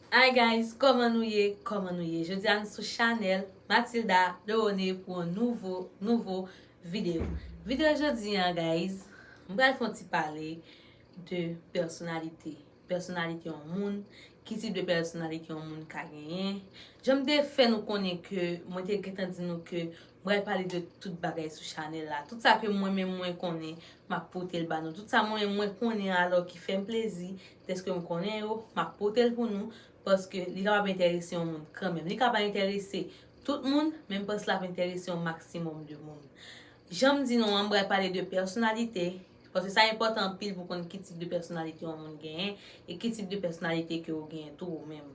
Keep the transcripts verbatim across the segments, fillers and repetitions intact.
Hi guys, kòman nou ye? Kòman nou ye? Jodi a nou sou chanèl Mathilda Leone pou yon nouvo, nouvo videyo. Videyo jodi a, guys, m pral fè yon ti pale de pèsonalite. Pèsonalite yon moun, ki tip de pèsonalite yon moun ka genyen. Jan m te fè nou konnen ke mwen te gentan di nou ke m pral pale de tout bagay sou chanèl la. Tout sa ke mwen menm mwen konnen, m ap pote l ba nou. Tout sa mwen menm mwen konnen alò ki fè m plezi, dèske m konnen yo, m ap pote l pou nou, paske li kapab enterese yon moun kanmenm. Li ka pa enterese tout moun, men m panse l ap enterese yon maksimòm de moun. Jan m di nou an, m pral pale de pèsonalite, paske sa enpòtan anpil pou konn ki tip de pèsonalite yon moun genyen e ki tip de pèsonalite ke ou genyen tou ou menm.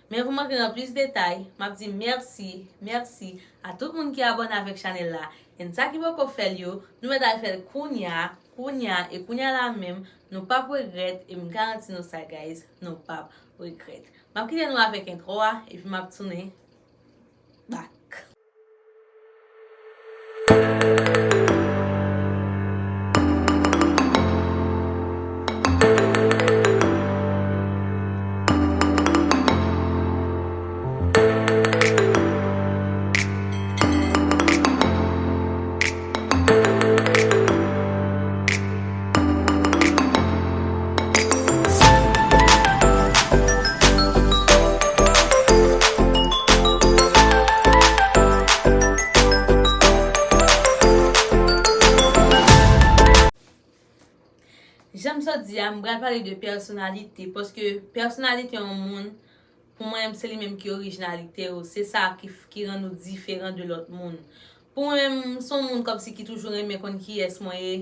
Men pou m antre nan plis detay, m ap di mèsi, mèsi a tout moun ki abòne avèk chanèl la. And sa ki poko fè l yo, nou mèt al fè l kounya, kounya e kounya la menm, nou p ap regrèt e m garanti nou sa, guys, nou p ap regrèt. M ap kite nou avèk entwo a, epi m ap tounen back. Jan m sot di a, m pral pale de pèsonalite, paske pèsonalite yon moun, pou mwen, se li menm ki orijinalite w, se sa ki, ki rann ou diferan de lòt moun. Pou mwen, m se yon moun kòmsi ki toujou renmen konn kiyès mwen ye,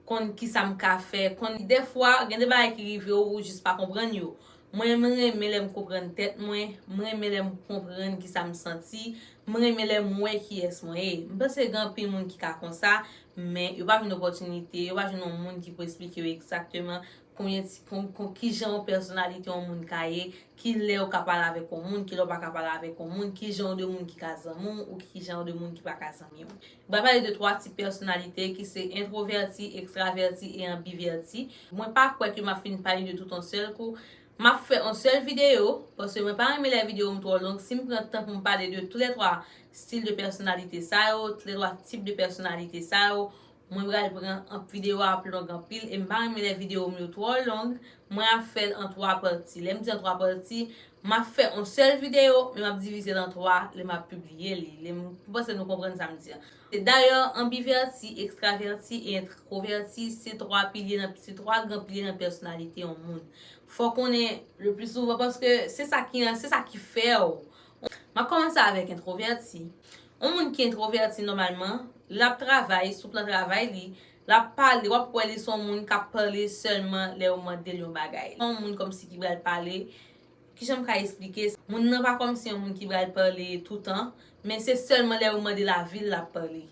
konn kisa m ka fè, konn dèfwa, gen de bagay ki rive w, ou jis pa konprann yo. Mwen, m renmen lè m konprann tèt mwen, m renmen lè m konprann kisa m santi, m renmen lè m wè kiyès mwen ye. M panse gen anpil moun ki ka konsa, men yo pa jwenn opòtinite, yo pa jwenn yon moun ki pou esplike yo egzakteman konbyen ti, kon, kon, kijan yon pèsonalite yon moun ka ye, ki lè ou ka pale avèk yon moun, ki lè ou pa ka pale avèk yon moun, ki jan de moun ki ka zanmi w, ou ki jan de moun ki pa ka zanmi w. M pral pale de twa tip pèsonalite ki se entwovèti, ekstravèti e anbivèti. Mwen pa kwè ke m ap fin pale de tout yon sèl kou. M ap fè yon sèl videyo, paske mwen pa renmen lè videyo m twò long. Si m pran tan pou m pale de toulètwa stil de pèsonalite sa yo, toulètwa tip de pèsonalite sa yo, mwen pral pran an, videyo a ap long anpil, e m pa renmen lè videyo m yo twò long. Mwen ap fè l an twa pati. Lè m di an twa pati, m ap fè yon sèl videyo, men m ap divize l an twa lè m ap pibliye li. Lè m, m panse nou konprann sa m di an. Dayè, anbivèti, ekstravèti e entwovèti, se twa pilye nan, se twa gran pilye nan pèsonalite yon moun. Fò w konnen le pli souvan, paske se sa ki, se sa ki fè w. M ap kòmanse avèk entwovèti. Yon moun ki entwovèti nòmalman, l ap travay, sou plan travay li, l ap pale, w ap wè li se yon moun k ap pale sèlman lè yo mande l yon bagay. Yon moun kòmsi ki pral pale, kijan m ka esplike? Moun nan pa kòmsi yon moun ki pral pale toutan, men se sèlman lè yo mande l avi l l ap pale.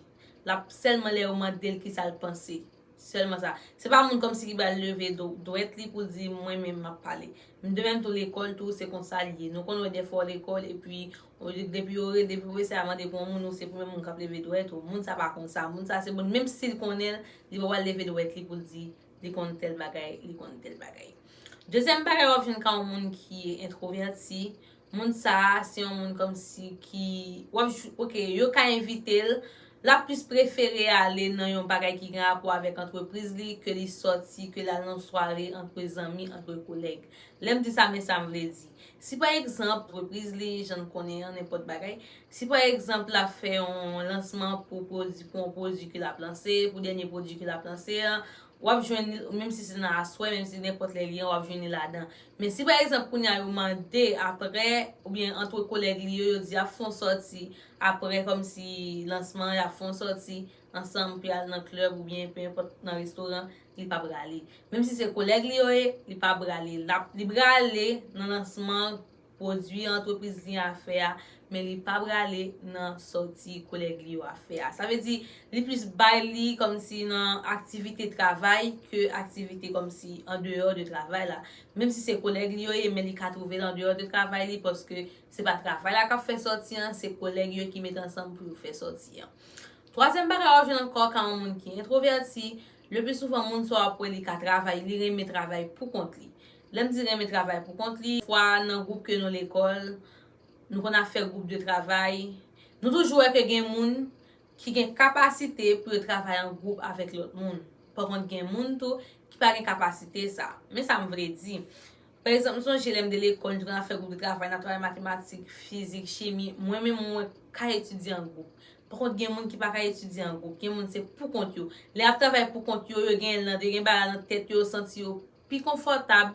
L ap sèlman lè yo mande l kisa l panse. Sèlman sa. Se pa moun kòmsi ki pral leve do-, dwèt li pou l di, "Mwen menm m ap pale." De menm tou lekòl tou, se konsa l ye. Nou konn wè dèfwa lekòl, epi, olye, depi yo rele, depi pwofesè a mande pou yon moun, ou se premye moun k ap leve dwèt ou. Moun sa pa konsa. Moun sa se moun, menm si l konnen l, li pa pral leve dwèt li pou l di li konn tèl bagay, li konn tèl bagay. Dezyèm bagay w ap jwenn ka yon moun ki entwovèti, moun sa a, se yon moun kòmsi ki, w ap, oke, yo ka envite l, l ap plis prefere ale nan yon bagay ki gen rapò avèk antrepriz li, ke li sòti, ke l al nan sware antre zanmi, antre kolèg. Lè m di sa, men sa m vle di. Si pa egzanp, antrepriz li, jan n konnen an, nenpòt bagay, si pa egzanp, l ap fè yon lansman pou pwodui, pou yon pwodui ke l ap lanse, pou dènye pwodui ke l ap lanse an, w ap jwenn li, menm si se nan aswè, menm si nenpòt lè li an, w ap jwenn li ladan. Men si pa egzanp, kounye a yo mande apre, oubyen antre kolèg li yo, yo di y ap fè yon sòti apre, kòmsi lansman an, y ap fè yon sòti ansanm pou y al nan klèb oubyen pe enpòt nan restoran, li pa prale. Menm si se kolèg li yo ye, li pa prale. L ap, li prale nan lansman pwodui antrepriz li a fè a, men li pa prale nan sòti kolèg li yo a fè a. Sa vle di, li plis bay li kòmsi nan aktivite travay ke aktivite kòmsi andeyò de travay la. Menm si se kolèg li yo ye, men li ka twouve l andeyò de travay li, paske se pa travay la k ap fè sòti an, se kolèg yo ki mete ansanm pou yo fè sòti an. Twazyèm bagay w ap jwenn ankò ka yon moun ki entwovèti, le pli souvan moun sa w ap wè li ka travay, li renmen travay pou kont li. Lè m di renmen travay pou kont li, fwa nan gwoup ke nou lekòl, nou konn ap fè gwoup de travay. Nou toujou wè ke gen moun ki gen kapasite pou yo travay an gwoup avèk lòt moun. Pa kont, gen moun tou ki pa gen kapasite sa. Men sa m vle di. Pa egzanp, m sonje lè m te lekòl, nou konn ap fè gwoup de travay, n ap travay matematik, fizik, chimi. Mwen menm, mwen ka etidye an gwoup. Pa kont, gen moun ki pa ka etidye an gwoup. Gen moun se pou kont yo. Lè y ap travay pou kont yo, yo gen, yo gen bagay nan tèt yo, yo santi yo pi konfòtab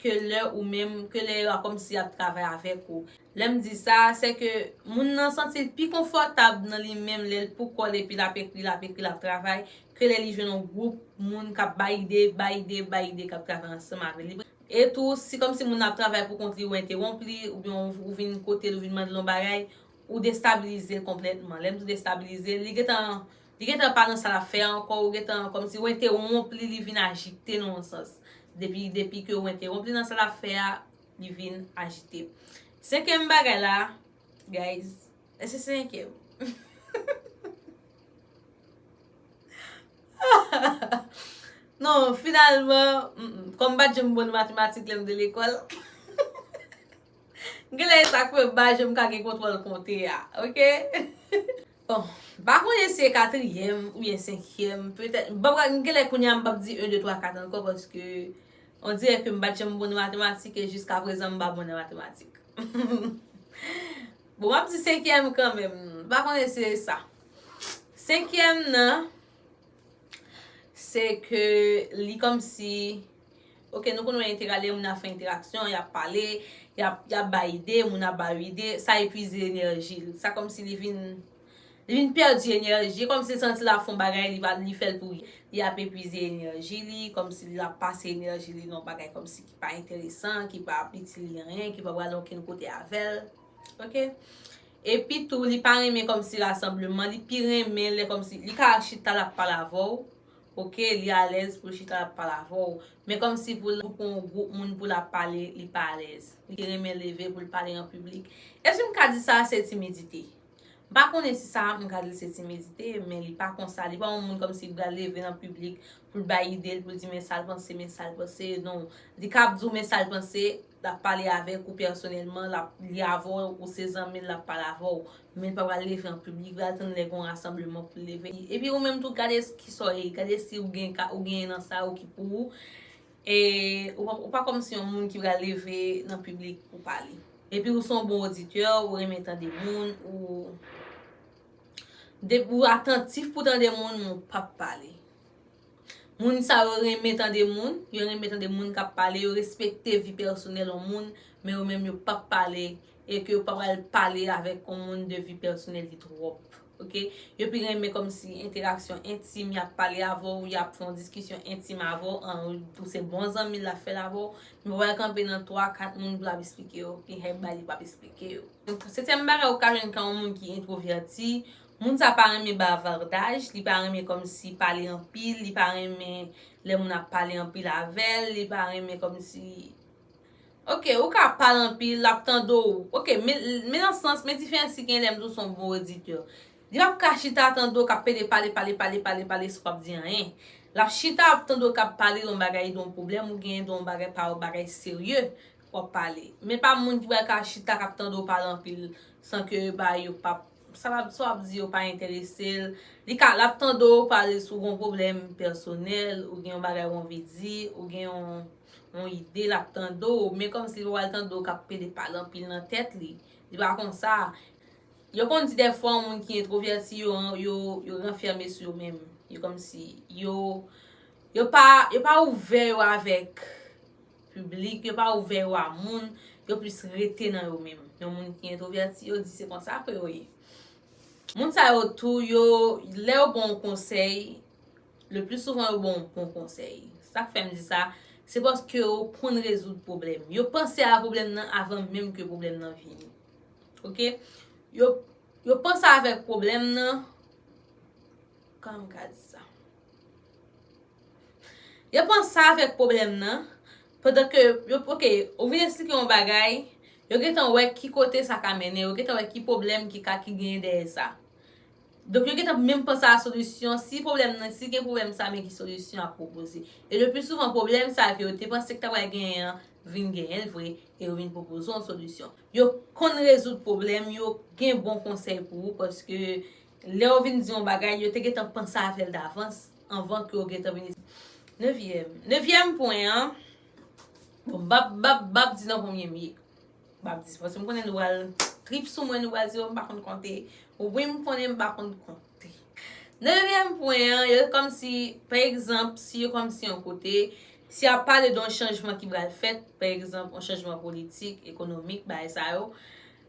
ke lè ou menm, ke lè yo kòmsi y ap travay avèk ou. Lè m di sa, se ke moun nan santi l pi konfòtab nan li menm lè l pou kò l epi l ap ekri, l ap ekri, l ap travay, ke lè li jwenn yon gwoup moun k ap bay ide, bay ide, bay ide, k ap travay ansanm avè li. E tou, si kòmsi moun nan ap travay pou kont li, ou entewonp li, oubyen ou, ou vin kote l, ou vin mande l yon bagay, ou destabilize l konplètman. Lè m di destabilize l, li gentan, li gentan pa nan sa l ap fè a ankò, ou gentan kòmsi ou entewonp li, li vin ajite nan yon sans. Depi, depi ke ou entewonp li nan sa l ap fè a, li vin ajite. Senkyèm bagay la, guys, e se senkyèm. Non, finalman, mm, mm, kòm m pa t janm bon nan matematik lè m te lekòl, genlè e sa k fè m pa janm ka gen kontwòl konte a, oke? Bon, m pa konnen si se katriyèm oubyen senkyèm, petèt, m pa, genlè kounye a m p ap di en, de, twa, kat ankò, paske on dirè ke m pa t janm bon nan matematik e jiskaprezan m pa bon nan matematik. Bon, m ap di senkyèm kanmenm. M pa konnen si se sa. Senkyèm nan, se ke li kòmsi, oke, nou konn wè entera-, lè moun ap fè enteraksyon, y ap pale, y ap, y ap bay ide, moun ap ba yo ide, sa epuize enèji l. Sa kòmsi li vin, li vin pèdi enèji, kòmsi l santi l ap fè yon bagay, li pa, li fè l pou li. Li ap epuize enèji li, kòmsi l ap pase enèji li nan yon bagay kòmsi ki pa enteresan, ki pa ap itil li anyen, ki pa pral okenn kote avè l. Oke? Epi tou, li pa renmen kòmsi rasanbleman, li pi renmen lè kòmsi, li ka chita l ap pale avè w, oke, li alèz pou l chita l ap pale avè w. Men kòmsi pou l, pou yon gwoup moun pou l ap pale, li pa alèz. Li pi renmen leve pou l pale an piblik. Èske m ka di sa se timidite? M pa konnen si sa m ka di l se timidite, men li pa konsa. Li pa yon moun kòmsi ki pral leve nan piblik pou l bay ide l, pou l di men sa l panse, men sa l panse. Non, li ka ap di w men sa l panse, l ap pale avèk ou pèsonèlman, l ap, li avè w, ou se zanmi l, l ap pale avè w. Men l pa pral leve an piblik, pral tann lè gen yon rasanbleman pou l leve. Epi ou menm tou, gade ki sa w ye, gade si ou gen ka, ou gen nan sa ou ki pou ou. E ou pa, ou pa kòmsi yon moun ki pral leve nan piblik pou pale. Epi ou se yon bon oditè, ou renmen tande moun, ou, depi ou atantif pou tande moun, men ou p ap pale. Moun sa yo renmen tande moun, yo renmen tande moun k ap pale, yo respekte vi pèsonèl yon moun, men yo menm yo p ap pale, e ke yo pa pral pale avèk yon moun de vi pèsonèl li twòp. Oke? Yo pi renmen kòmsi enteraksyon entim, y ap pale avè w, y ap fè yon diskisyon entim avè w, an, ou se bon zanmi l, l ap fè l avè w, men pa pral kanpe nan twa, kat moun pou l ap esplike yo, ki hèb bagay li p ap esplike yo. Donk, setyèm bagay ou ka jwenn kan yon moun ki entwovèti, moun sa pa renmen bavardaj, li pa renmen kòmsi pale anpil, li pa renmen lè moun ap pale anpil avè l, li pa renmen kòmsi Oke, ou ka pale anpil, l ap tande w. Oke, men, men nan sans, men diferans ki gen lè m di w se yon bon oditè. Li p ap ka chita tande w k ap pede pale, pale, pale, pale, pale, san w p ap di anyen. L ap chita ap tande w k ap pale de yon bagay, de yon pwoblèm ou gen, de yon bagay pa yon bagay serye w ap pale. Men pa moun ki pral ka chita k ap tande w pale anpil san ke bagay yo p ap, sa l ap, sa w ap di yo pa enterese l. Li ka, l ap tande w pale sou yon pwoblèm pèsonèl, ou gen yon bagay ou anvi di, ou gen yon yon ide, l ap tande w, men kòmsi li pa pral tande w k ap pede pale anpil nan tèt li. Li pa konsa. Yo konn di dèfwa, yon moun ki entwovèti, yo, yo, yo ranfèmen sou yo menm. Yo kòmsi, yo, yo pa, yo pa ouvè yo avèk piblik, yo pa ouvè yo a moun, yo plis rete nan yo menm. Yon moun ki entwovèti, yo di se konsa ke yo ye. Moun sa yo tou, yo, lè yo ba w yon konsèy, le pli souvan yo ba w bon konsèy. Sa k fè m di sa, se paske yo konn rezoud pwoblèm. Yo panse a pwoblèm nan avan menm ke pwoblèm nan vini. Oke? Yo, yo panse avèk pwoblèm nan, kòman m ka di sa? Yo panse avèk pwoblèm nan, pandan ke yo, oke, ou vin esplike yon bagay, yo gentan wè ki kote sa ka mennen, yo gentan wè ki pwoblèm ki ka, ki genyen dèyè sa. Donk, yo gentan menm panse a solisyon. Si pwoblèm nan, si gen pwoblèm sa, men ki solisyon ap pwopoze. E le pli souvan, pwoblèm sa ke yo te panse ki ta pral genyen an, vin genyen l vre, e yo vin pwopoze yon solisyon. Yo konn rezoud pwoblèm, yo gen bon konsèy pou ou, paske lè yo vin di yon bagay, yo te gentan panse avè l davans, anvan ke yo gentan vin. Nevyèm, nevyèm pwen an, bon, m ap, m ap, m ap di nan konbyen m ye. M ap di, paske m konnen nou pral trip sou mwen, nou pral di, "Oh, m pa konn konte." Wi, m konnen m pa konn konte. Nevyèm pwen an, yo kòmsi, pa egzanp, si yo kòmsi yon kote, si y ap pale de yon chanjman ki pral fèt, pa egzanp, yon chanjman politik, ekonomik, bagay sa yo,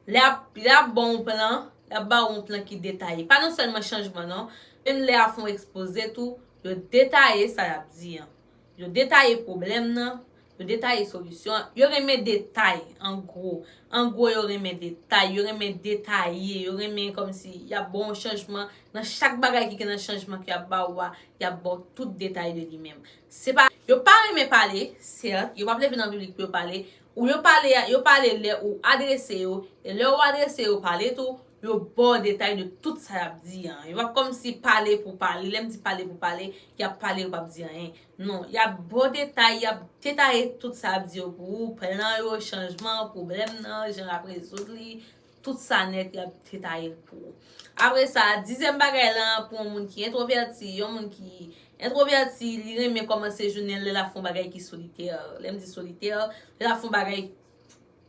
lè y ap, lè y ap ba w yon plan, y ap ba w yon plan ki detaye. Pa nan sèlman chanjman, non. Menm lè y ap fè yon ekspoze tou, yo detaye sa y ap di an. Yo detaye pwoblèm nan, yo detaye solisyon an. Yo renmen detay, an gwo. An gwo, yo renmen detay. Yo renmen detaye. Yo renmen kòmsi y ap ba w yon chanjman. Nan chak bagay ki gen nan chanjman ke y ap ba w a, y ap ba w tout detay de li menm. Se pa, yo pa renmen pale, sèt, yo p ap leve nan piblik pou yo pale. Ou yo pale, yo pale lè ou adrese yo, e lè ou adrese yo pale tou, yo ba w detay de tout sa y ap di an. Yo p ap kòmsi pale pou pale. Lè m di pale pou pale, y ap pale, yo p ap di anyen. Non, y ap ba w detay, y ap detaye tout sa y ap di yo pou ou, plan yo, chanjman, pwoblèm nan, jan y ap rezoud li, tout sa nèt, y ap detaye l pou ou. Apre sa, dizyèm bagay lan, pou yon moun ki entwovèti, yon moun ki entwovèti, li renmen kòmanse jounen l lè l ap fè yon bagay ki solitè. Lè m di solitè, lè l ap fè yon bagay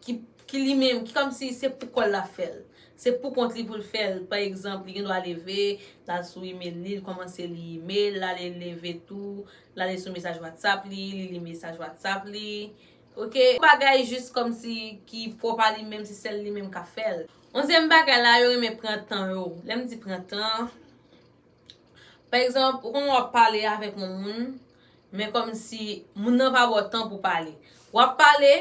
ki, ki li menm, ki kòmsi se pou kò l l ap fè l. Se pou kont li pou l fè l. Pa egzanp, li gen dwa leve, l al sou email li, l kòmanse li email, l ale leve tou, l ale sou mesaj WhatsApp li, li li mesaj WhatsApp li. Oke? Bagay jis kòmsi ki pwòp a li menm, se sèl li menm k ap fè l. Onzyèm bagay la, yo renmen pran tan yo. Lè m di pran tan, pa egzanp, ou konn w ap pale avèk yon moun, men kòmsi moun nan pa ba w tan pou pale. W ap pale,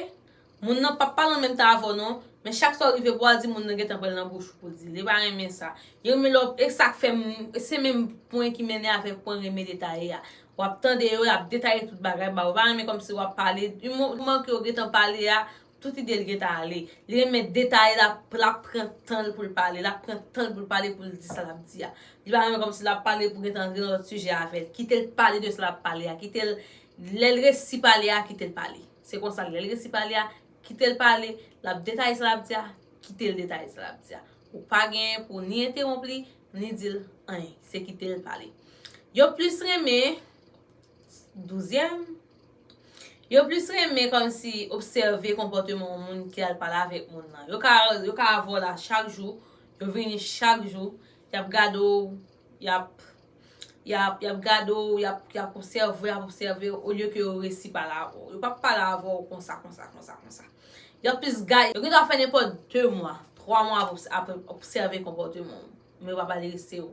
moun nan p ap pale an menm tan avè w non, men chak sa w rive pou w al di moun nan gentan pral nan bouch ou pou l di l. Li pa renmen sa. Yo renmen lè w, e sa k fè m, se menm pwen ki mennen avèk pwen renmen detaye a. W ap tande yo, y ap detaye tout bagay ba ou. Yo pa renmen kòmsi w ap pale, di mo-, moman ke yo gentan pale a, tout ide l gentan ale. Li renmen detaye, l ap, l ap pran tan l pou l pale, l ap pran tan l pou l pale, pou l di sa l ap di a. Li pa renmen kòmsi l ap pale pou gentan antre nan lòt sijè avè l. Kite l pale de sa l ap pale a, kite l, lè l resi pale a, kite l pale. Se konsa, lè l resi pale a, kite l pale, l ap detaye sa l ap di a, kite l detaye sa l ap di a. Ou pa gen pou ni entewonp li, ni di l anyen. Se kite l pale. Yo plis renmen, douzyèm, yo plis renmen kòmsi obsève konpòteman yon moun ki al pale avèk moun nan. Yo ka, yo ka avè w la chak jou, yo vini chak jou, y ap gade w, y ap, y ap, y ap gade w, y ap, y ap obsève w, y ap obsève w, olye ke yo resi pale avè w. Yo p ap pale avè w konsa, konsa, konsa, konsa. Y ap plis gade, yo gen dwa fè nenpòt de mwa, twa mwa ap obs-, ap obsève konpòteman w, men yo p ap adrese w.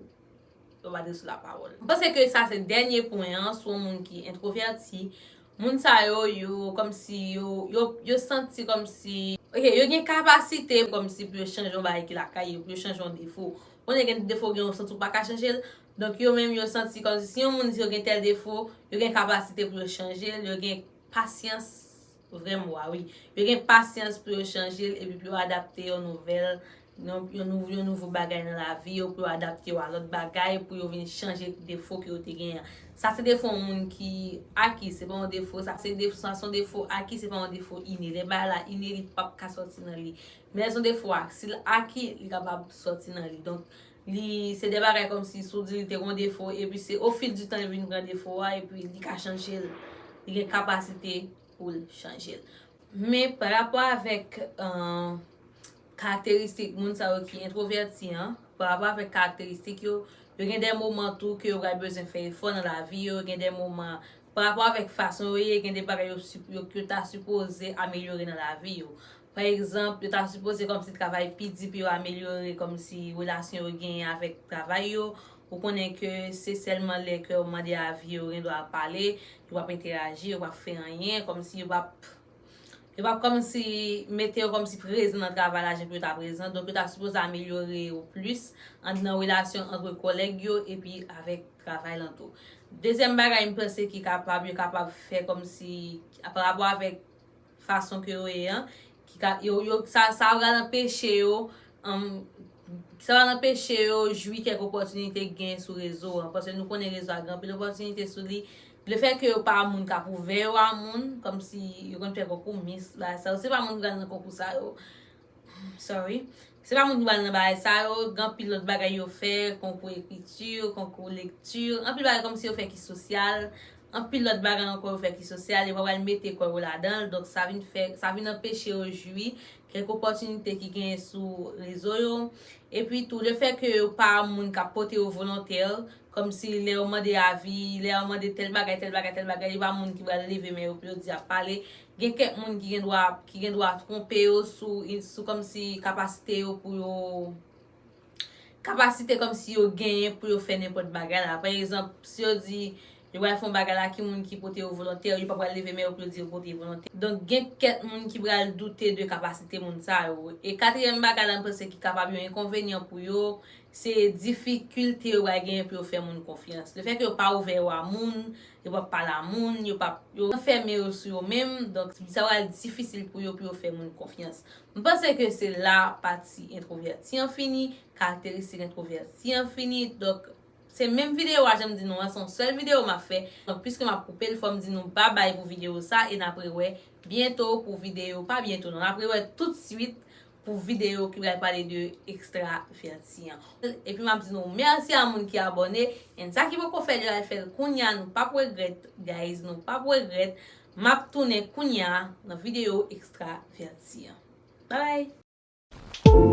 Yo pa adrese w lapawòl. M panse ke sa se dènye pwen an, sou yon moun ki entwovèti. Moun sa yo, yo kòmsi, yo, yo, yo santi kòmsi, oke, yo gen kapasite kòmsi pou yo chanje yon bagay ki lakay yo, pou yo chanje yon defo. Konnen gen defo, gen yon santi ou pa ka chanje l. Donk, yo menm, yo santi kòmsi si yon moun di yo gen tèl defo, yo gen kapasite pou yo chanje l, yo gen pasyans, vrè mo a, wi. Yo gen pasyans pou yo chanje l, epi pou yo adapte yon nouvèl, yon, yon nou-, yon nouvo bagay nan lavi yo, pou yo adapte yo a lòt bagay, pou yo vin chanje defo ke yo te genyen an. Sa se defo yon moun ki aki, se pa yon defo, sa se def-, sa se yon defo aki, se pa yon defo ine. Lè bagay la ine, li p ap ka sòti nan li. Men lè se yon defo aki, si l aki, li kapab sòti nan li. Donk, li, se de bagay kòmsi si w di li te gen yon defo, epi se au fil du temps li vin pran defo a, epi li ka chanje l. Li gen kapasite pou l chanje l. Men pa rapò avèk, euh, karakteristik moun sa yo ki entwovèti an, pa rapò avèk karakteristik yo, yo gen de moman tou ke yo pral bezwen fè efò nan lavi yo, gen de moman, pa rapò avèk fason yo ye, gen de bagay yo, yo, yo ta sipoze amelyore nan lavi yo. Pa egzanp, yo ta sipoze kòmsi travay pi di pou yo amelyore kòmsi relasyon yo genyen avèk travay yo. Ou konnen ke se sèlman lè ke yo mande avi yo, yo gen dwa pale, yo p ap entèyaji, yo p ap fè anyen, kòmsi yo p ap, yo p ap kòmsi mete yo kòmsi prezan nan travay la, jan pou yo ta prezan. Donk, yo ta sipoze amelyore yo plis ant, nan relasyon ant kòlèg yo epi avèk travay lan tou. Dezyèm bagay, m panse ki kapab, yo kapab fè kòmsi, pa rapò avèk fason ke yo ye an, ki ka, yo, yo, sa, sa pral anpeche yo, um, sa pral anpeche yo jwi kèk opòtinite ki gen sou rezo an, paske nou konnen rezo a gen anpil opòtinite sou li, Lefètke yo pa moun k ap ouvè yo a moun, kòmsi yo konn fè konkou mis, bagay sa yo, se pa moun ki pral nan konkou sa yo. Sorry. Se pa moun ki pral nan bagay sa yo, gen anpil lòt bagay yo fè, konkou ekriti, konkou lekti, anpil bagay kòmsi yo fè ki sosyal, anpil lòt bagay ankò yo fè ki sosyal, yo pa pral mete kò yo ladan l, donk sa vin fè, sa vin anpeche yo jwi kèk opòtinite ki genyen sou rezo yo. Epi tou, lefètke yo pa moun k ap pote yo volontè, kòmsi lè yo mande avi, lè yo mande tèl bagay, tèl bagay, tèl bagay, yo pa moun ki pral leve men yo pou yo di y ap pale. Gen kèk moun ki gen dwa, ki gen dwa twonpe yo sou, sou kòmsi kapasite yo pou yo, kapasite kòmsi yo genyen pou yo fè nenpòt bagay la. Pa egzanp, si yo di yo pral fè yon bagay la, ki moun ki pote yo volontè, yo pa pral leve men yo pou yo di yo pote yo volontè. Donk, gen kèk moun ki pral doute de kapasite moun sa yo. E katriyèm bagay la, m panse ki kapab yon enkonvenyan pou yo, se difikilte yo pral genyen pou yo fè moun konfyans. Lefètke yo pa ouvè yo a moun, yo p ap pale a moun, yo p ap, yo ranfèmen yo sou yo menm, donk sa pral difisil pou yo, pou yo fè moun konfyans. M panse ke se la pati entwovèti an fini, karakteristik entwovèti an fini, donk se menm videyo a, jan m di nou an, se yon sèl videyo m ap fè. Donk, piske m ap koupe l, fò m di nou babay pou videyo sa, e n ap rewè byento pou videyo, pa byento non, n ap rewè tout swit pou videyo ki pral pale de ekstravèti an. Epi m ap di nou mèsi a moun ki abòne, and sa ki poko fè l, yo al fè l kounye a, nou p ap regrèt, guys, nou p ap regrèt. M ap tounen kounye a nan videyo ekstravèti an. Bye bye!